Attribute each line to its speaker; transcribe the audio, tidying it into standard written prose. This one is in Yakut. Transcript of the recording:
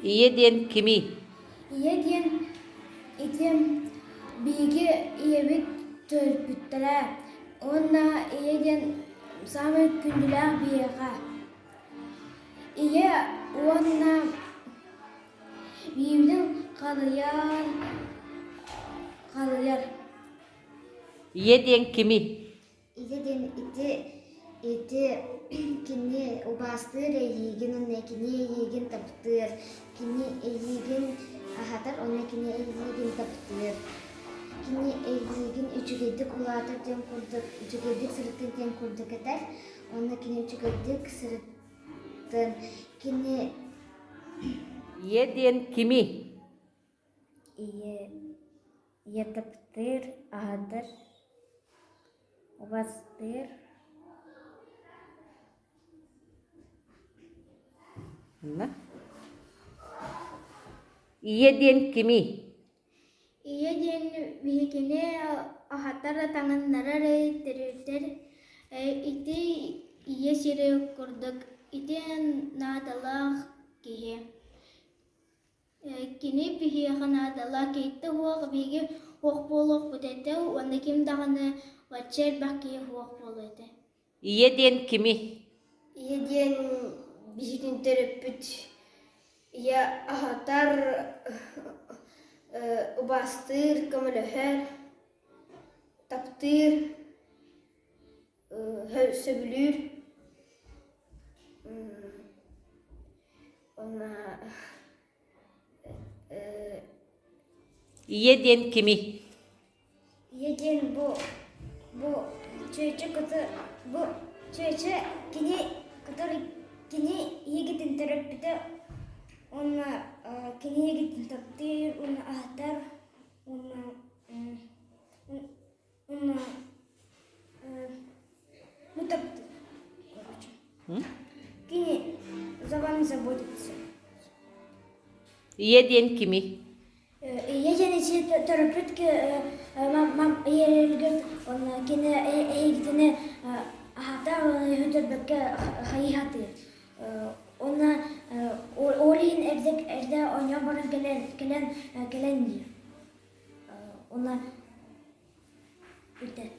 Speaker 1: Ийэ диэн кимий?
Speaker 2: Ийэ диэн ити биһиги ийэбит төрөппүттэрэ уонна ийэ диэн саамай күндүлээх биһиэхэ. Ийэ уонна биһигини харыйар харыйар.
Speaker 1: Ийэ диэн кимий?
Speaker 2: Ийэ диэн ити ити кини убаастыыр эйиигин уонна кини эйиигин таптыыр, кини эйиигин аһатар уонна кини эйиигин таптыыр, кини эйиигин үчүгэйдик улаатар диэн курдук үчүгэйдик сырыттын диэн курдук этэр уонна кини үчүгэйдик сырыттын кини
Speaker 1: Ийэ диэн кимий?
Speaker 2: Ийэ Ийэ таптыыр, аһатар, убастыыр
Speaker 1: Ийэ диэн кимий?
Speaker 2: Ийэ диэн биһигини аһатар, таҥыннарар, төрүтэр ити ийэ сири курдук ити наадалаах киһи. Кини биһиэхэ наадалаах киһитэ суох, биһиги суох буолуохпут этэ уонна ким даҕаны бачча элбэх киһи суох буолуо этэ.
Speaker 1: Ийэ диэн кимий?
Speaker 2: Ийэ диэн биһигини төрөппүт ийэ аһатар, убаастыыр, көмөлөһөр, таптыыр сөбүлүүр уонна
Speaker 1: Ийэ диэн кимий?
Speaker 2: Ийэ диэн бу бу чүөчэ кыты бу чүөчэ кини кытары кини ийэгитин төрөппүтэ уонна кини ийэгитин таптыыр уонна аһатар уонна Уонна ну так короче. Кини за вами заботится.
Speaker 1: Ийэ диэн кимий?
Speaker 2: Ийэ диэн ити төрөппүт мам ийэлэригэр уонна кини эһигитини аһатар уонна өтөрбөккө хайыһатыыр. Уонна ол иһин эрдэ эрдэ оонньоон баран кэлэн кэлэн кэлэн диир. Уонна Бүтэр.